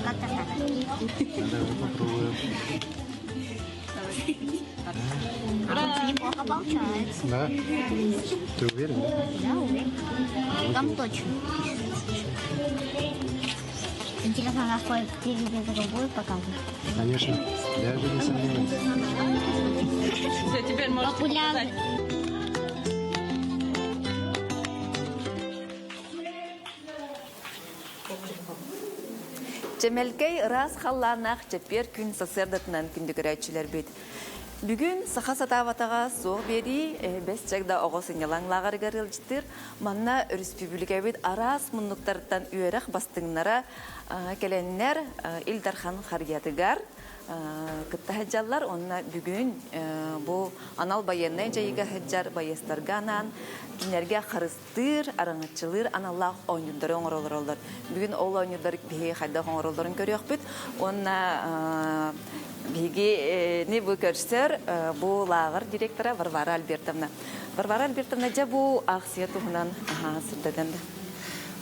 Как-то так. Давай попробуем. А неплохо получается. Да? Ты уверен? Да, уверен. Там точно. Интересно, на свой телевизор будет показывать? Конечно, даже не сомневаюсь. Все, теперь можете Популярный. показать. Чэмэлкэй ыраас халлааннаах чэппиэр күн сарсыардатынан күндү көрөөччүлэрбит. Бүгүн саха сатаабатаҕа суох биэрии бэс чагда оҕо сынньалаҥ лааҕырыгар ыалдьыттыыр. Манна өрөспүүбүлүкэбит араас муннуктарыттан үөрэх бастыҥнара кэлэннэр Ил Дархан харыйатыгар кытта сылдьаллар уонна бүгүн бу анал байыаннай дьайыыга сылдьар байыастарга анаан кинилэргэ харыстыыр, араҥаччылыыр аналлаах оонньуурдары оҥоролороллор. Бүгүн ол оонньуурдар биһиги хайдах оҥороллорун көрүөхпүт уонна биһигини бу көрсөр бу лааҕыр директора Варвара Альбертовна. Варвара Альбертовна, дьэ бу аахсыйа туһунан сырдатан да.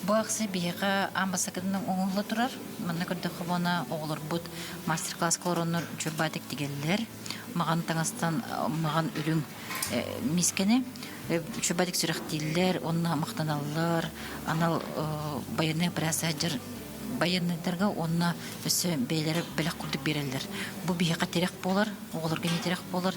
Бу аахсыйа биһиэхэ аан бастакытынан оҥоһулла турар. Манна көрдөххө буона оҕолорбут мастер-класска олороннор чурбаатык тигэллэр. Маҕан таҥастан маҕан үрүҥ миискэни чурбаатык сүрэхтииллэр уонна махтаналлар. Анал байыаннай операция сылдьар байыаннайдарга уонна өссө бэйэлэрэ бэлэх курдук биэрэллэр. Бу биһиэхэ тирэх буолар, оҕолорго эмиэ тирэх буолар,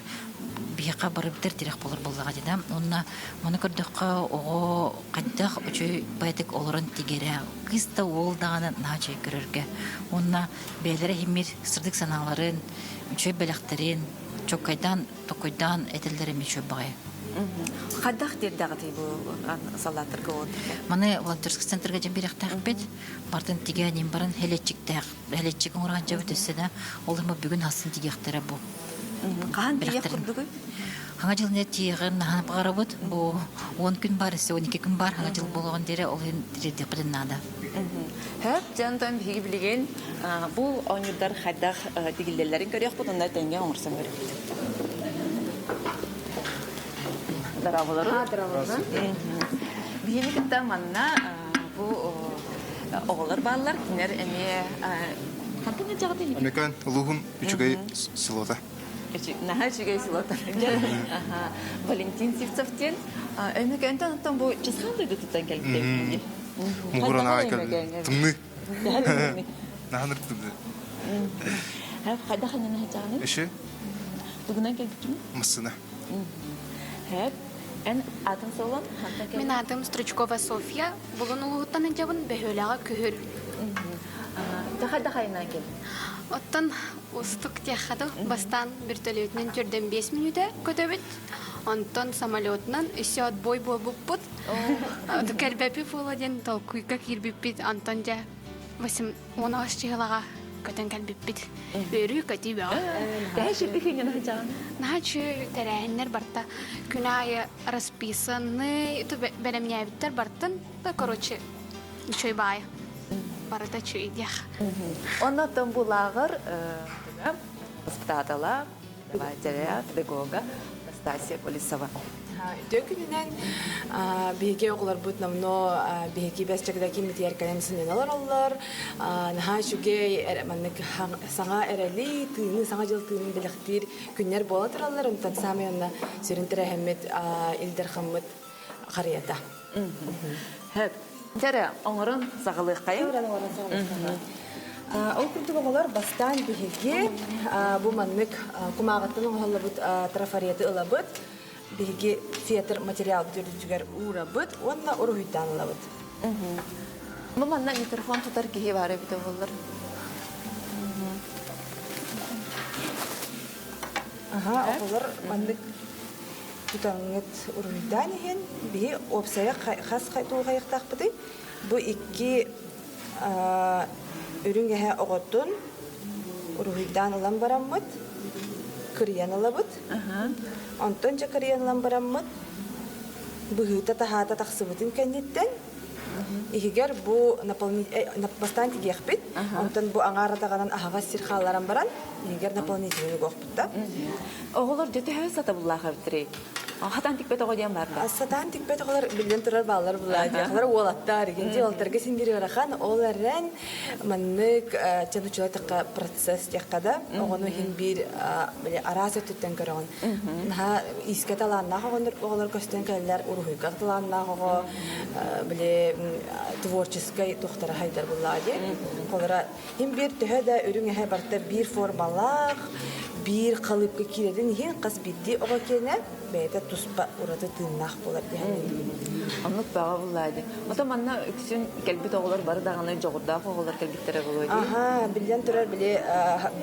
биһиэхэ барыбытыгар тирэх буолар буоллаҕа дии да. Уонна маны көрдөххө оҕо хайдах үчүгэй баайдык олорон тигэрэ, кыыс да уол даҕаны наһаа үчүгэй көрөргө. Уонна бэйэлэрэ иһиммит сырдык санааларын, үчүгэй бэлэхтэрин чоккайдаан, токуйдаан этэллэр эмиэ үчүгэй баҕайы. Хайдах тиэрдэҕитий бу салааттарга уотурга? Маны волонтерскай центрга дьэн биэрэхтээхпит. Бартын тигээн баран хэлэччиктээх, хэлэччик оҥорон дьэбит өссө да. Ол иһин бүгүн хасын тигиэхтэрэ бу. Хаһан тиийиэх курдугуй? Хаҥа дьылына тиийэҕин наһаа баҕарабыт. Бу 10 күн бар, өссө 12 күн бар хаҥа дьыл буолуоҕун диэри ол иһин тириэрдиэхпитин наада. Хөп, дьонтон биһиги билигин бу оонньуурдар хайдах тигиллэллэрин көрүөхпүт, онно тэҥҥэ оҥорсон көрүөхпүт. Дорооболору. Биһини кытта манна бу оҕолор бааллар, кинилэр эмиэ хантан ыдьаҕытый? Амикан улууһун үчүгэй селота. Наһаа үчүгэй селота. Валентин Сивцев диэн. Өймөкөөнтөн оттон бу Чысхаан дойдутуттан кэлбит. Мугуран аҕай кэлбит. Тымныы. Наһаа ыртымныы. Хайдах анньана сылдьаҕыный? Эше. Тугунан кэлбиккиний? Массыына. Хэп. Эн атын суолун хантан Мин аатым Стручкова Софья. Булун улууһуттан ыдьабын бөһүөлэҕэ күһүр. Хайдах айынан кэлбит? Оттон устук диэххэ дуу, бастаан вертолетунан 45 мүнүүтэ көтөбүт. Онтон самолетунан өссө отбой буолбуппут. Кэлбэппит буолуо диэн толкуйга киирбиппит. Онтон дьэ 18 чыһылаҕа көтөн кэлбиппит. Үөрүү көтүү бөҕө. Төһө сүрдүк күнүн сылдьаҕын? Наһаа үчүгэй тэрээһиннэр барта күн аайы расписанный бэлэмнээбиттэр бартын. Да, короче, үчүгэй баайы. Барыта үчүгэй диэх. Онно оттон бу лааҕыр воспитателя, преподавателя, педагога Анастасия Колесова. Үтүө күнүнэн биһиги оҕолорбут номнуо биһиги бэс чагда киммитигэр кэлэн сынньана олороллор. Наһаа үчүгэй маннык саҥа эрэли, тыыны, саҥа дьыл тыынын бэлэхтиир күннэр буола тураллар. Онтон саамай онно сүрүн тэрээһиммит Ил Дархаммыт харыйата. Дьэрэ, оҥорон саҕалыаххайыҥ. Оҥорон саҕалыаххайыҥ. Ол курдук оҕолор бастаан биһиги бу маннык кумааҕыттан оҥоһуллубут трафареты ылабыт. Биһиги фетр материалбыт үрдүгэр уурабыт уонна уруһуйдаан ылабыт. Бу манна микрофон тутар киһи баар эбитэ буоллар. Аха, оҕолор маннык тутаҥҥыт уруһуйдаан иһин биһи уопсайа хас туохайыахтаахпытый? Бу икки үрүҥ эһэ оҕотун уруһуйдаан ылан бараммыт, кырыйан ылабыт. Онтон дьэ кырыйан ылан бараммыт, быһыыта-таһаата тахсыбытын кэнниттэн. Иһигэр бу бастаан тигиэхпит, онтон бу аҥаар атаҕынан аһаҕас сир хаалларан баран, иһигэр наполнительный угуохпут да. Оҕолор дьэ төһө сатабыллаах эбиттэрий? Хатан тикпет оҕо диэн бар да? Сатаан тикпет оҕолор биллэн турар бааллар булаа диэхлэр уолаттар игин уолаттарга син биир ыарахан ол эрэн маннык чэн учула тахха процесс диэххэ да оҕону иһин биир араас өттүттэн көрөҕүн наһаа иискэ талааннаах оҕолор көстөн кэллэр уруһуйга талааннаах оҕо били творческай тухтара хайдар буллаа диэн холора иһин биир төһө да үрүҥ эһэ барыта биир формалаах биир халыыпка киирэрин иһин хас биирдии оҕо киэнэ бэйэтэ туспа ураты тыыннаах буолар диэн Оннук бөҕө буллаа дии. Ото манна үксүн кэлбит оҕолор бары даҕаны дьоҕурдаах оҕолор кэлбиттэрэ буолуо дии. Аха, биллэн турар, били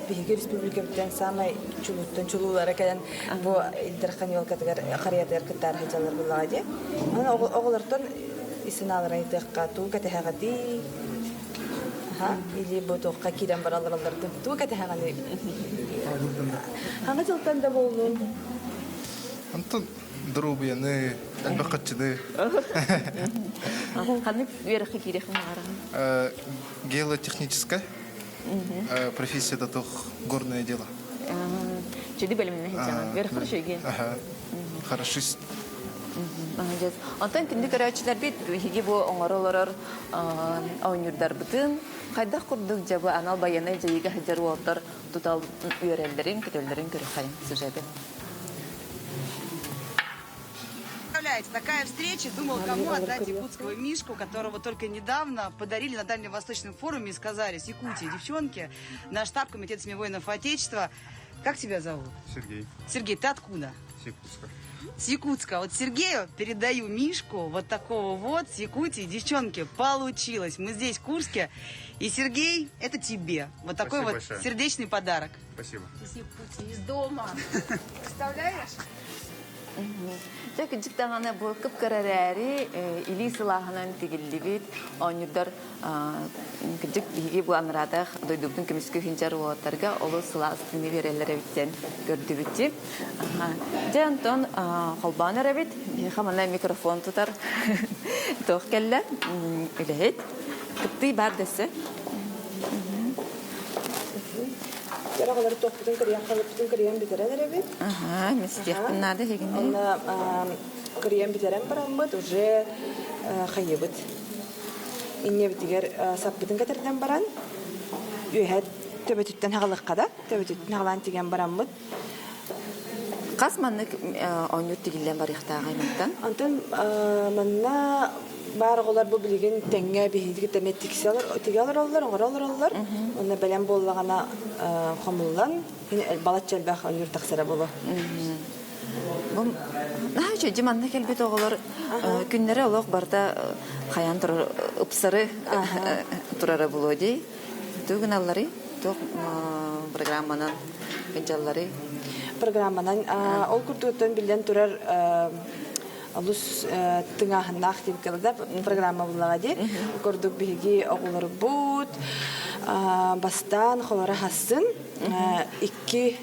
биһиги республикабыттан саамай чулууттан чулуулара кэлэн бу Ил Дархан елкатыгар харыйатыгар кыттаар сылдьаллар буоллаҕа дии. Онон оҕолортон исинааларын ыйытыахха туу кэтэһэҕитий? Аха, или бу туохха киирэн бараллар туу кэтэһэҕиний? Хаҥа дьылтан да буоллун. Онтон доруобуйаны, элбэх хаччыны. Ханнык үөрэххэ киириэххин баҕараҕын? Геолотехническая профессия да туох горное дело. Чүдү бэлэмнэнэ сылдьаҕын. Үөрэххэ үчүгэй. Хорошист. Молодец. Онтон күндү көрөөччүлэрбит биһиги бу оҥоро олорор оонньуурдарбытын хайдах курдук дьэ бу анал байыаннай дьайыыга сылдьар уолаттар тутал үөрэллэрин, көтөллөрүн көрүөххэйин сюжеты. Представляете, такая встреча, думал, кому отдать якутского мишку, которого только недавно подарили на Дальневосточном форуме и сказали, с Якутии, девчонки, наш штаб Комитет СМИ воинов Отечества. Как тебя зовут? Сергей. Сергей, ты откуда? С Якутска. С Якутска. Вот Сергею передаю Мишку, вот такого вот, с Якутии. Девчонки, получилось. Мы здесь, в Курске. И, Сергей, это тебе. Вот такой Спасибо вот большое. сердечный подарок. Спасибо. Из Якутии, из дома. Представляешь? Дьэ, кырдьык даҕаны бу кып-кыра эрээри илии сылааһынан тигиллибит оонньуурдар кырдьык биһиги бу анараатах дойдубутун көмүскүү сылдьар уолаттарга олус сылаас тыыны биэрэллэр эбит диэн көрдүбүт. Дьэ, онтон холбоон эрэбит. Биһиэхэ манна микрофон тутар туох кэллэ? Үлэһит. Кыптый баар дэссе. Оҕолору туохпутун кырыйан халыппытын кырыйан бүтэрэн эрэбит. Аха, мистиэхпин наада иһигини. Онно кырыйан бүтэрэн бараммыт уже хайыбыт. Инньэбитигэр саппытын кэтэрдэн баран үөһэ төбөтүттэн хаҕылыкка да төбөтүттэн хаҕылаан тигэн бараммыт. Хас маннык оонньуур тигиллэн барыахтааҕый мантан? Онтон манна баар оҕолор бу билигин тэҥҥэ биһиги тэмэ тигэ олороллор, оҥоро олороллор. Онно бэлэм буоллаҕына хомуллан, балачча элбэх оонньуур тахсара буолуо. Бу наһаа үчүгэй манна кэлбит оҕолор күннэрэ олох барыта хайаан турар ыпсары турара буолуо дии. Тугу гыналларый? Туох программанан сылдьалларый? Программанан ол курдуктан биллэн турар олус тыҥааһыннаах диэбиккэ да программа буллаҕа дии. Курдук биһиги оҕолорбут бастаан холоро хассын икки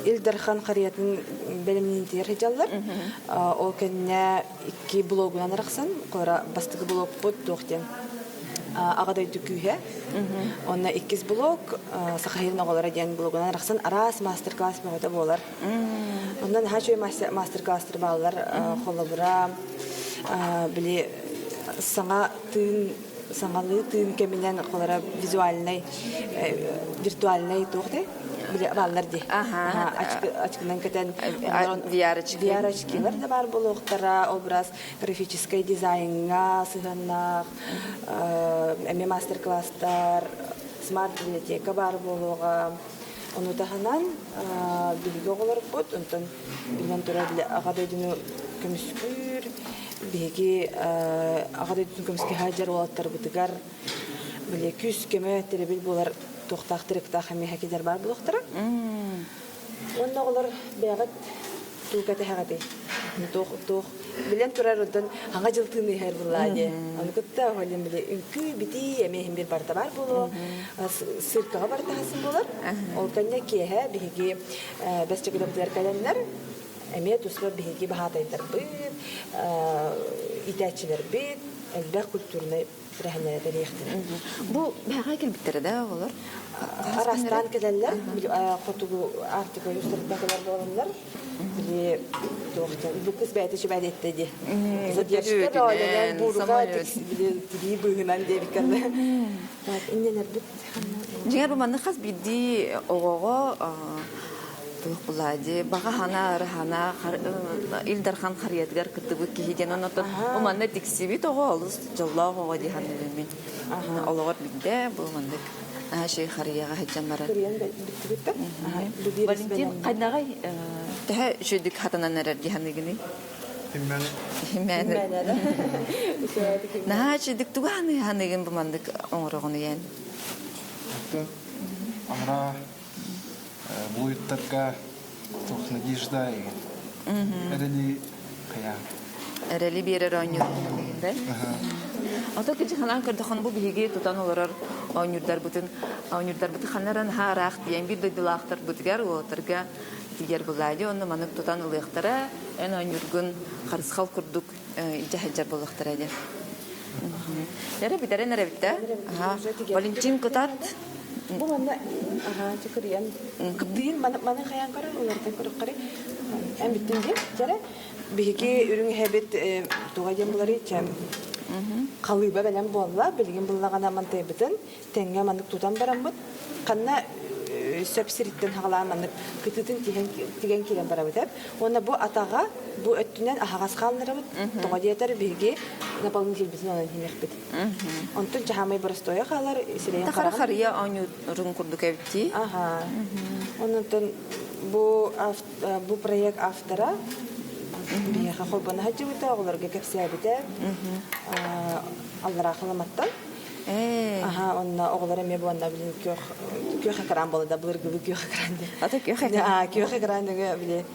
Ил Дархан харыйатын бэлэмниинтигэр сылдьаллар. Ол кэннэ икки блогунан арахсан, холоро бастакы блокпут туох диэн Аҕа дойду күүһэ. Онно иккис блок Саха сирин оҕолоро диэн блогунан арахсан араас мастер-класс бөҕөтө буолар. Онно наһаа үчүгэй мастер-класстар бааллар. Холобура, били саҥа тыын саҥалыы тыын кэминэн холобура визуальнай виртуальнай туох дии били бааллар дии. Ачкынан кэтэн VR-очкилар да баар буолуохтара. Ол бырас графическай дизайҥҥа сыһыаннаах эмиэ мастер-класстар, смарт-библиотека баар буолуоҕа. Ону таһынан биһиги оҕолорбут, онтон биллэн турар Аҕа дойдуну көмүскүүр, биһиги Аҕа дойдутун көмүскэһэ сылдьар уолаттарбытыгар били күүс-көмө тирэбил буолар туохтаах тырыктаах эмиэ килэр баар буолуохтара. Уонна оҕолор бэйэҕит тугу кэтэһэҕитий? Туох туох билэн турар онтон хаҥа дьыл тыын иһэр буллаа дии. Ону кытта оһолин били үҥкүү битии эмиэ иһин бир барыта баар буолуо. Циркаҕа барыта хасын буолар. Ол кэннэ киэһэ биһиги бэс чөкүлэбитигэр кэлэннэр эмиэ туспа биһиги баһаатайдарбыт, иитээччилэрбит. элбэх культурнай тэрээһиннэри тэрийиэхтэрэ. Бу бэҕэ кэлбиттэрэ да оҕолор? Араастаан кэлэллэр, хотугу Арктика улуустарыттан кэлэр буоланнар, били туохтан бу кыс бэйэтэ сүбээн эттэ дии. Задержка бөҕөлөнөн буурга били тирии быыһынан диэбиккэ иннэнэрбит. Дьиҥэр бу маннык хас биирдии оҕоҕо туох булаа дии баҕа санаа ыры санаа Ил Дархан харыйатыгар кыттыбыт киһи диэн оннотон бу манна тиксибит оҕо олус дьоллоох оҕо дии саныыбын мин. Олоҕор билдэ бу маннык шей харыйаҕа сылдьан баран. Валентин хайдаҕай төһө үчүгдүк хатанан эрэр дии саныыгыный? Химмэн. Наһаа үчүгдүк тугу ханыыгын бу маннык оҥороҕун ийэн? Анараа буойуттарга туох надежда эрэли хайа Эрэли биэрэр оонньуур да? Ото кыдьы ханаан көрдөхөн бу биһиги тутан олорор оонньуурдарбытын оонньуурдарбыты ханнаран хаараах диэн биир дойдулаахтарбытыгар уолаттарга тиийэр булаадьы онно маннык тутан ылыахтара эн оонньуургун харысхал курдук илдьэ сылдьар буолуохтара диэн. Эрэ бүтэрэн эрэбит да? Валентин кытат. Бу манна аха чыкырыйан кыптыйын маны хайаан көрөр уларытан көрөххөрү эн бүттүн диэн дьэрэ биһиги үрүҥ эһэбит туга диэн булары чэм халыыба бэлэм буолла билигин буллаҕына мантайбытын тэҥҥэ маннык тутан бараммыт ханна сөп сириттэн хаҕалаан маннык кытыытын тигэн киирэн барабыт эп уонна бу атаҕа бу өттүнэн аһаҕас хаалларабыт тоҕо диэтэр биһиги наполнительбитин онон иһиэхпит онтон чаһаамай боростуойа хаалар сирэйин Тахара харыйа оонньуурун курдук эбит Аха. Онтон бу бу проект автора биһиэхэ холбоно сылдьыбыта, оҕолорго кэпсээбитэ. Аллараа Халаматтан. Аха, онно оҕолор эмиэ буонна билин күөх күөх экран буолла да былыргыбы күөх экран диэн. Ата күөх экран. Аа, күөх экран нөҥүө били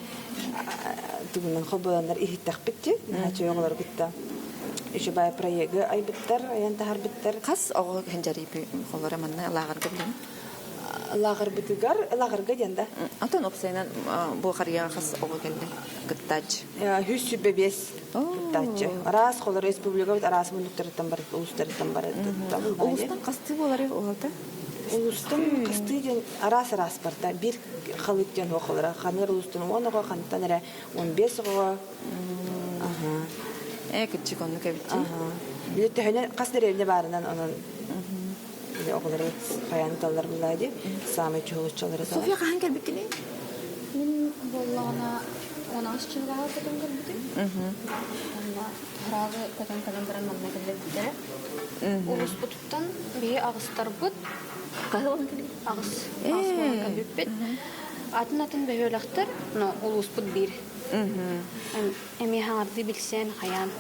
тугунан холбононнор иһиттэхпит дии. Наһаа үчүгэй оҕолору кытта үчүгэй проегы айбыттар, айан таһарбыттар. Хас оҕо хэндьэрийби холоро манна лааҕырга билин? Лааҕырбытыгар, лааҕырга диэн да. Антон опсайынан бу харыйаҕа хас оҕо кэллэ кыттааччы? 125 кыттааччы. Араас холор республикабыт араас муннуктарыттан бар, улуустарыттан бар. Улуустан хастыы буолар уолата? Улуустан хастыы диэн араас-араас барда. Биир халык диэн холора. Ханыар улуустан 10 оҕо, хантан эрэ 15 оҕо. Ээ, кырдьык оннук эбит. Били төһөнөн хас дэриэбинэ баарынан онон оҕолору хайаан таллар буллаа дии. Саамай чуһулуччалары талар. Софья хаһан кэлбиккиний? Мин буоллаҕына 16 чыһылааҕы көтөн кэлбитим. Онно Хараалы көтөн кэлэн баран манна кэлбиттэрэ. Улууспутуттан биһи аҕыстарбыт. Хаһы буолан кэлбит? Аҕыс. Аҕыс буолан кэлбиппит. Атын-атын бөһүөлэктэр, но улууспут биир. Эмиэ хаҥардыы билсэн, хайаан.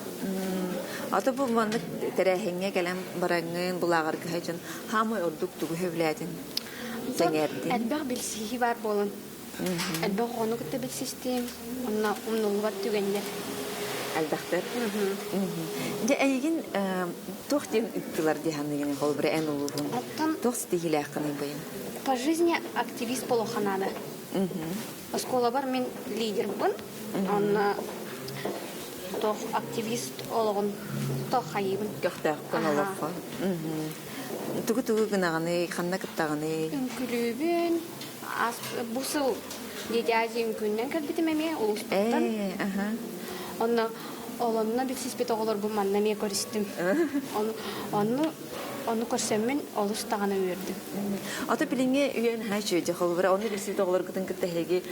Ата бу маннык тэрээһиҥҥэ кэлэн бараҥҥын, булааҕарга сылдьан хаамай ордук тугу сөбүлээтиҥ, сэҥээрдиҥ? Элбэх билсиһии баар буолан. Элбэх оҕону кытта билсистим, онно умнуллубат түгэннэр. Элбэхтэр. Дьэ, эйигин туох диэн ыыттылар дии саныыгын, холобура, эн улууһуҥ? Оттон Туох ситиһиилээххиний быйыл? По жизни активист буолуохха наада. Оскуолабар мин лидербын. Онно туох активист олоҕун туох хайыыбын. Көхтөөххүн олоххо. Тугу-тугу гынаҕыный, ханна кыттаҕыный? Үҥкүлүүбүн. Бу сыл Дети Азии үҥкүүннэн кэлбитим эмиэ улууспуттан. Онно олонно билсиспит оҕолорбун манна эмиэ көрүстүм. Ону Ону көрсөммүн олус даҕаны үөрдүм. Ото билиҥҥи үйэ наһаа үчүгэй дьэ холобура ону билсибит оҕолоргутун кытта эһиги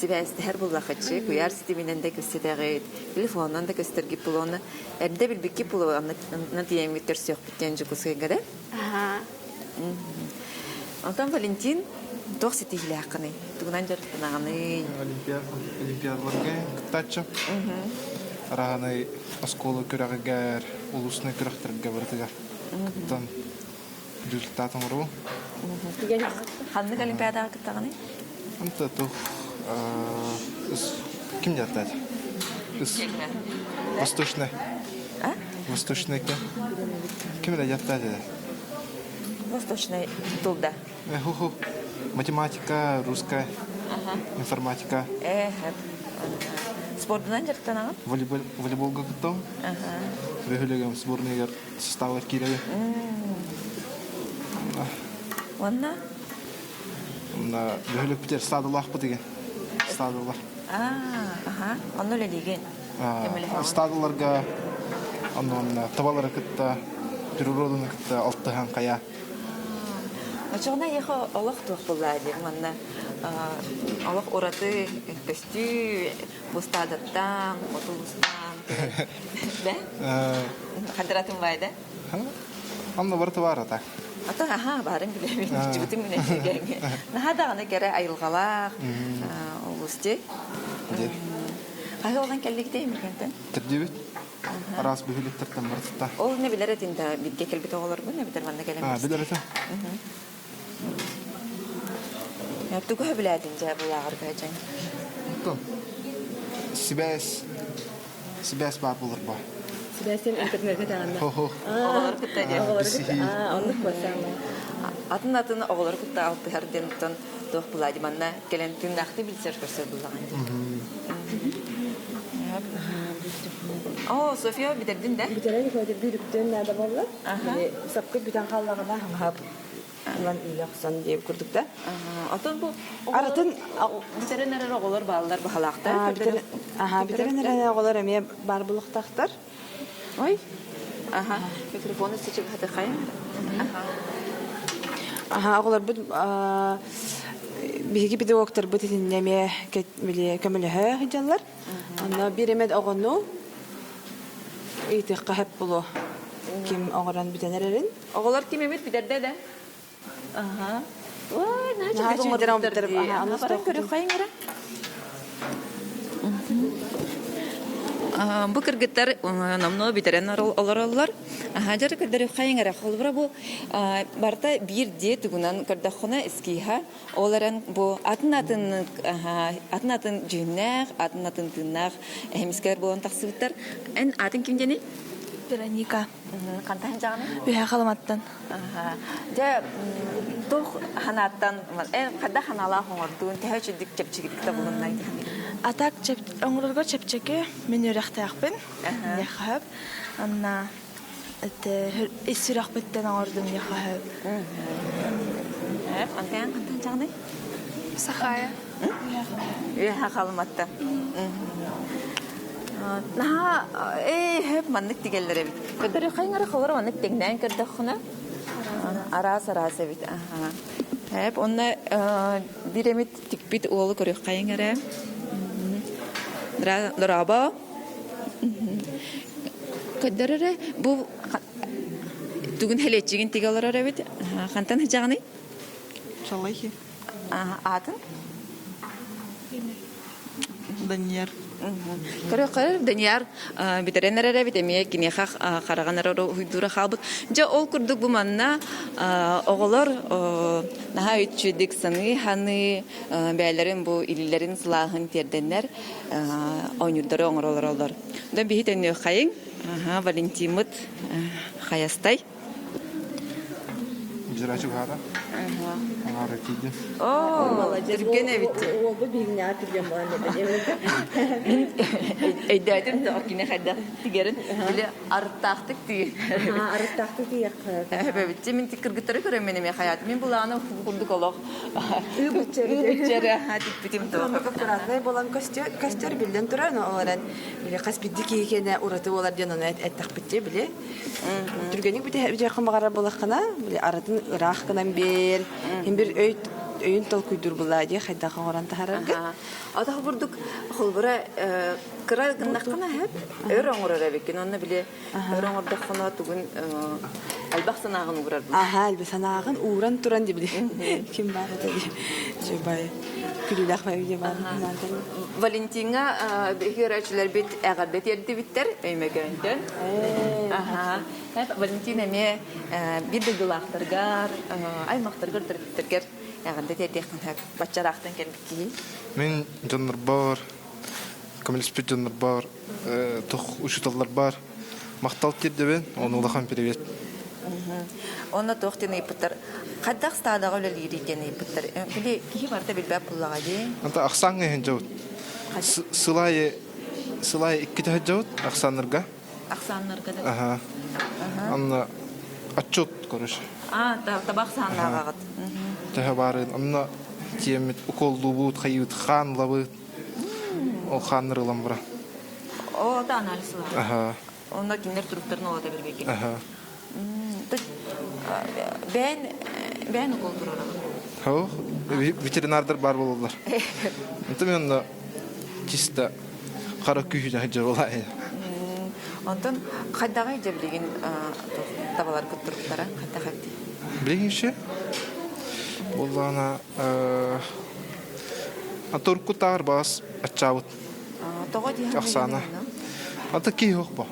сибээстэһэр буллахыччы куйаар ситиминэн да кэпсэтэҕит телефонунан да көстөргүт буолуо эрдэ билбиккит буолуо онно тиийэммит көрсүөхпүт диэн Дьокуускайга да Онтон Валентин туох ситиһиилээххиний? Тугунан дьарыктанаҕыный? Олимпиадаларга кыттааччы. Араанай оскуола күрэҕигэр, улуусный күрэхтэргэ барытыгар кыттан результат оҥоруу. Ханнык олимпиадаҕа кыттаҕыный? Онто туох ким дьаттаат? Восточный. Восточный ким эрэ дьаттаат этэ? Восточный тулда. Ху-ху. Математика, русская, информатика. Э, Спордунан дьарыктанаҕын? Волейбол, волейболга кыттабын. Бөһүлэгим сборныйыгар составар киирэбин. Уонна? Онно бөһүлэкпитигэр стадолаахпыт igen. Стадолар. Аха. Онно үлэлиигин? Стадоларга онно табалары кытта, природаны кытта алтыһан хайа. Очоҕуна эйиэхэ олох туох буоллаа диэн манна олох ураты көстүү бустаадаттан, отулустаан да? Хадыратын баай да? Онно барыта баар ата. Ата аха баарын билэбин, чугутун минэ кэҥэ. Наһаа даҕаны кэрэ айылҕалаах улус дии. Хаһы олан кэллигитей Миргентен? Төрдүбүт. Араас бөһүөлэктэртэн барытта. Ол не билэр этин да бирге келбит оҕолорбун эбитер манна кэлэн Билэр этим. Тугу билээтин дьэ булааҕырга дьаҥ? Сибээс сибээс баар булар ба. Сибээстен интернетте таҕанна. Хо-хо. Оҕолор кытта диэн. Оҕолор кытта. Оннук буолсаамай. Атын атын оҕолор кытта алтыһар диэн оттон туох булаа манна кэлэн тыыннаахты билсэр көрсөр буллаҕын дии. Оо, София бүтэрдин да? Бүтэрэн көтөрдүү бүттүөн наада буолла. Сапкыт бүтэн хааллаҕына хаҥаһап ылан үлэ охсон диэбит курдук да. Отон бу Аратын бүтэрэн эрэр оҕолор бааллар баһалаахтар. Аха, бүтэрэн эрэр оҕолор эмиэ баар булуохтаахтар. Ой. Аха, микрофону сычыгхатыхайым. Аха. Аха, оҕолорбут биһиги педагогтарбыт итиннэ эмиэ көмөлөһө сылдьаллар. Онно биир эмэ оҕону ыйытыахха сөп буолуо. Ким оҥорон бүтэн эрэрин. Оҕолор ким эмит бүтэрдэ да? Аха. Ой, наһаа үчүгэйдик оҥорбуттар дии. Баран көрүөххэйиҥ эрэ. Бу кыргыттар номнуо бүтэрэн олороллор. Аха, дьэ көрдөрүөххэйиҥ эрэ. Холобура бу барыта биир дьиэ тугунан көрдөххүнэ эскииһэ. Ол эрэн бу атын-атын атын-атын дьүһүннээх, атын-атын тыыннаах эһэмискэлэр буолан тахсыбыттар. Эн атын ким диэний? Вероника. Хантан дьаҕаны? Үһэ Халаматтан. Дьэ, туох ханааттан, хайдах ханаалаах оҥордуун, төһө үчүгдүк чэпчэкитик табылыннай? А так оҥорорго чэпчэки, мин үөрэхтээхпин, диэххэ сөп. Анна это ис сүрэхпиттэн оҥордум диэххэ сөп. Антан хантан дьаҕаны? Сахая. Үөһэ Халыматтан. Наһаа ээ хөп маннык тигэллэр эбит. Көрдөрү хайҥара холор маннык тэҥнээн көрдөххүнэ араас-араас эбит. Аха. Хэп онно биир эмит тикпит уолу көрүөххэйиҥ эрэ. Дорообо. Көрдөр эрэ бу тугун хэлиэччигин тигэ олорор эбит. Хантан сыдьаҕыный? Чалахи. Аатын? Данияр. Көрө-көрө Данияр бүтэрэн эрэр эбит эмиэ киниэхэ хараҕын эрэ уһуйдуура хаалбыт. Дьэ ол курдук бу манна оҕолор наһаа үчүгдүк саныы-саныы бэйэлэрин бу илиилэрин сылааһын тиэрдэннэр оонньуурдары оҥоролороллор. Да биһи төннүөххэйиҥ. Валентиммыт хайастай. Дьыра чугаһаата. Аҥаара тиийдим. Оо, түргэн эбит. Уолбут биһигинэҕэ түргэн буолан Мин өйдөөтүм да кини хайдах тигэрин били арыттаахтык тиийэн. Арыттаахтык тиийэххэ. Эбэбитчи мин кыргыттары көрөммүн эмиэ хайаатым. Мин булааны курдук олох ыы-быччары тикпитим туох. Аккуратнай буолан көстөр биллэн турар, ол эрэн били хас биирдии киһи киэнэ ураты буолар диэн ону эттэхпит били. Түргэнник бүтүөххүн баҕарар буоллаххына, били аратын ыраах гынан биэр, һин бир өй өйүн толкуйдуур булаа дии хайдах оҥорон таһаарарга. Атах бурдук холбура кыра гыннаххына хэп өр оҥорор эбиккин онно били өр оҥордоххуна тугун элбэх санааҕын уурар Аха, элбэх санааҕын ууран туран ди били ким баар этэ ди. Жубай күлүүлээх бай баар. Валентиҥҥа биһиги эҕэрдэ тиэрдибиттэр Өймөкөөнтөн. Аха. Валентин эмиэ биир дойдулаахтаргар, аймахтаргар, төрөппүттэргэр эҕэрдэ тиэрдиэххин сөп. Баччараахтан кэлбит киһи. Мин дьоннорбор, көмөлөспүт дьоннорбор, тух учууталларбар махтал тиэрдэбин, ону улахан привет. Онно туох диэн ыйыппыттар? Хайдах стадаҕа үлэлиирий диэн ыйыппыттар. Били киһи барыта билбэт буллаҕа дии. Anta ахсааҥҥа иһин дьабыт. Сыл аайы. сылай иккитэ сылдьабыт Ахсааннарга. Ахсааннарга да. Аха. Анна отчет, короче. А, таба ахсааннааҕаҕыт. Төһө баарын. Онно тиэммит уколлуубут, хайыыбыт, хаан ылабыт. Ол хааннар ылан бара. О, это анализ ылар. Аха. Онно кинилэр туруктарын олото бербекин. Аха. Бэйэн бэйэн укол туруораҕын? Хо, ветеринардар баар буолаллар. Онтон мен онно чисто хара күүһүнэ сылдьар буолаайы. Онтон хайдаҕый дьэ билигин табаларгыт туруктара хайдах эбитий? Билигин ше буоллаҕына Турку таар баас аччаабыт. Тоҕо диэн Оксана. Ата киһи суох бо.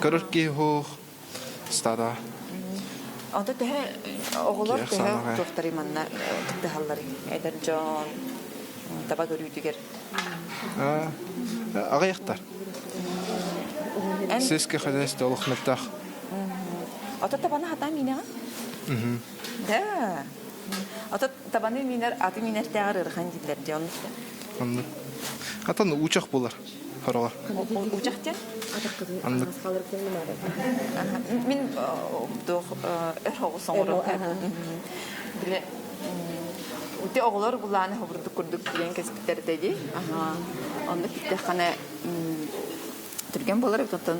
Көрөр киһи суох стада. Ото төһө оҕолор төһө туохтарый манна кыттыһалларый? Эдэр дьон таба көрүүтүгэр. Аҕыйахтар. Сельское хозяйство олох мөлтөх. Ото табаны хатаан миинэҕин? Да. Ото табаны миинэр аты миинэртээҕэр ыарахан дииллэр дии оннук да. Оннук. Атын уучах булар хороҕор. Уучах диэн? Оннук. Мин туох өр оҕус оҥорор. Биле Ути оҕолор булааны хобурдук курдук тиийэн кэспиттэр этэ дии. Онно тиктэххинэ түргэн буолар эбит оттон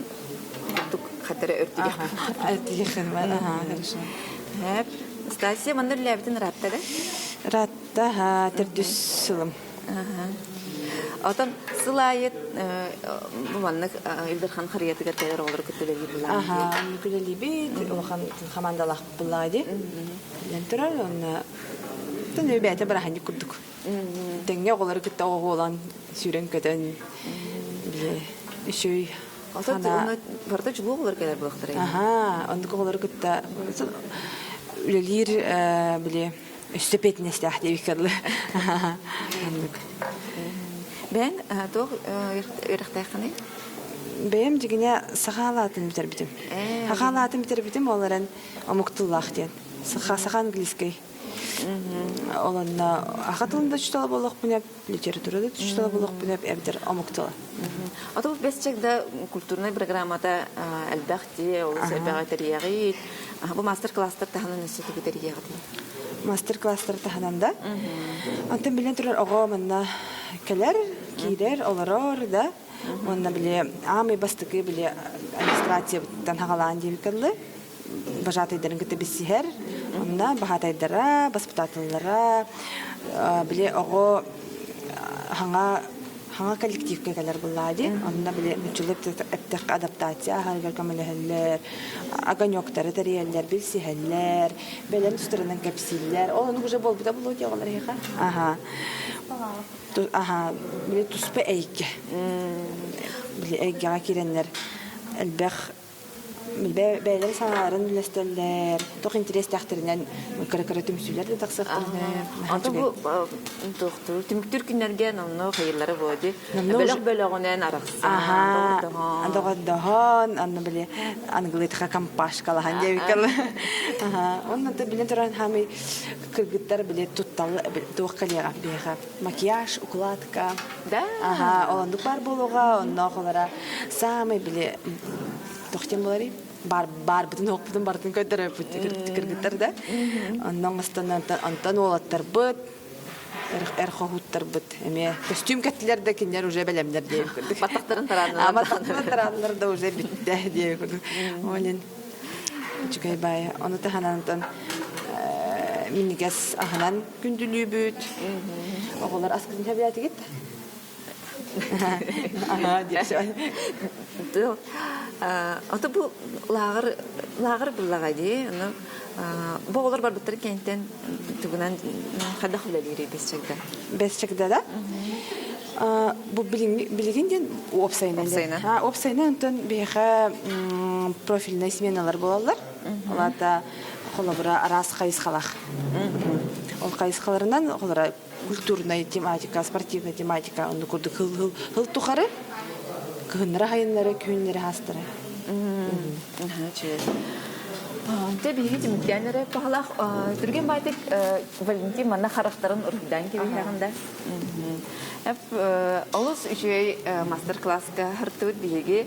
курдук хатара өртүгэх. Өртүгэх хорошо. Стасия манна үллээбитин ыраатта да? Ыраатта, төрдүс сылым. Отон сыл аайы бу маннык Илдерхан харыйатыгар кэлэр оҕолору кытта үлэлиир былаан. Аха, оннук үлэлиибит, улахан хамаандалаах былаа дии. Билэн турар, онно бэйэтэ бырааһынньык курдук. Тэҥҥэ оҕолору кытта оҕолон сүүрэн-көтөн били үчүгэй санаа. Барыта чулуу оҕолор кэлэр буолуохтара. Аха, оннук оҕолору кытта үлэлиир били өссө эппиэтинэстээх диэбиккэ дылы. Оннук. Бэйэҥ туох үөрэхтээххиний? Бэйэм дьигинэ саха алаатын бүтэрбитим. Саха алаатын бүтэрбитим, ол эрэн омук тыллаах диэн. Саха, саха английский. Ол онно аха тылын да учуутала буолуохпун литература да учуутала буолуохпун эбэтэр омук тыла. Ото бу бэсчэк да культурнай программата элбэх дии, олус элбэҕи тэрийэҕит. Бу мастер-класстар таһынан өссө тугу тэрийэҕитий? Мастер-класстар таһынан да. Онтон билэн турар оҕо манна кэлэр, киирэр, олорор да. Уонна били аамый бастакы били администрациябыттан хагалаан диэбиккэ дылы бажатайдарын кытта билсиһэр. Онно баһаатайдара, баспытааталлара, били оҕо хаҥа хаҥа коллективка кэлэр буллаа дии. Онно били нуччалыы эттэххэ адаптация аһарыгар көмөлөһөллөр, огонектары тэрийэллэр, билсиһэллэр, бэлэм тустарынан кэпсииллэр. Ол оннук уже буолбута буолуо дии оҕолор эһиэхэ. Аха. Аха, били туспа эйгэ. Били эйгэҕэ киирэннэр элбэх бэйэлэрин санааларын үллэстэллэр, туох интэриэстээхтэринэн кыра-кыра түмсүүлэр да тахсыахтарына. Онтон бу туохтуур түмүктүүр күннэргэ номнуо хайыылара буо дии. Бөлөх бөлөҕүнэн арахсан, доҕордоһон. Доҕордоһон, онно били англыйтха компашкалаһан диэбиккэ Онно да билэн туран хаамый кыргыттар били туттал туох кэлиэҕэ биһиэхэ макияж, укладка. Да. Аха, оннук бар буолуоҕа, онноох олара саамай били туох диэн буоларый? Бар барбытын уохпутун барытын көрдөрөппүт кыргыттар да. Оннон оҥостон онтон уолаттарбыт эр хоһууттарбыт эмиэ көстүүм кэттилэр да кинилэр уже бэлэмнэр диэбит курдук. Баттахтарын тарааннылар. Баттахтарын тарааннылар да уже бүттэ диэбит курдук. Онин үчүгэй баайы. Ону таһынан онтон минньигэс аһынан күндүлүүбүт. Оҕолор аскытын сөбүлээтигит? Ото бу лааҕыр лааҕыр буллаҕа дии. Ону бу оҕолор барбыттар кэнтэн тугунан хайдах үлэлиирий бэсчэгдэ? Бэсчэгдэ да? Бу билигин диэн уопсайынан. Уопсайынан. Уопсайынан онтон биһиэхэ профильнай сменалар буолаллар. Ол холобура араас хайысхалаах. Ол хайысхаларынан холобура культурная тематика, спортивная тематика онну курдук хыл хыл тухары кыһыннары хайыннары күһүннэри хаастары. Дьэ биһиги түмүктээн эрэ пахалаах түргэн баайтык Валентин манна харахтарын уруһуйдаан кэбиһэҕин да. Олус үчүгэй мастер-класска хартыбыт биһиги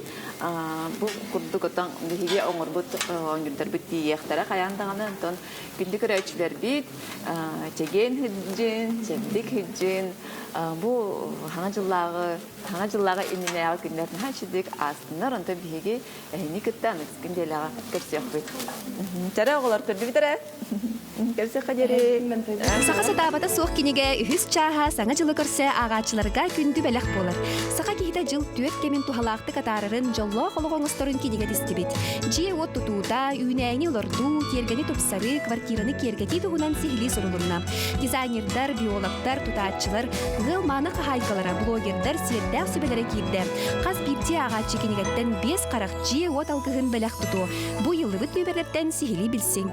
бу курдук отон биһиги оҥорбут оонньуурдарбыт тиийиэхтэрэ хайаан даҕаны онтон күндү көрөөччүлэрбит чэгиэн сылдьын, чэбдик сылдьын бу хаҥа дьыллааҕы хаҥа дьыллааҕы иннинээҕи күннэр наһаа үчүгдүк аастыннар онтон биһиги эһини кытта аныгыскын дьиэлээҕи көрсүөхпүт. Чара оҕолор көрдүбүт эрэ? Көрсүөххэ диэри. Саха сатаабата суох кинигэ үһүс чааһа Саҥа дьылы көрсө ааҕааччыларга күндү бэлэх буолар. Саха киһитэ дьыл түөрт кэмин туһалаахтык атаарарын, дьоллоох олох оҥосторун кинигэ тистибит. Дьиэ-уот тутуута, үүнээйини олордуу, тиэргэни тупсарыы, квартираны киэргэтии туһунан сиһилии сурулунна. Дизайнердар, биологтар, тутааччылар, ыал мааны хаһаайкалара, блогердар сиэрдээх сүбэлэрэ киирдэ. Хас биирдии ааҕааччы кинигэттэн биэс харах дьиэ-уот алгыһын бэлэх тутуо. Бу ыйыллыбыт нүөмэрдэртэн сиһилии билсиҥ.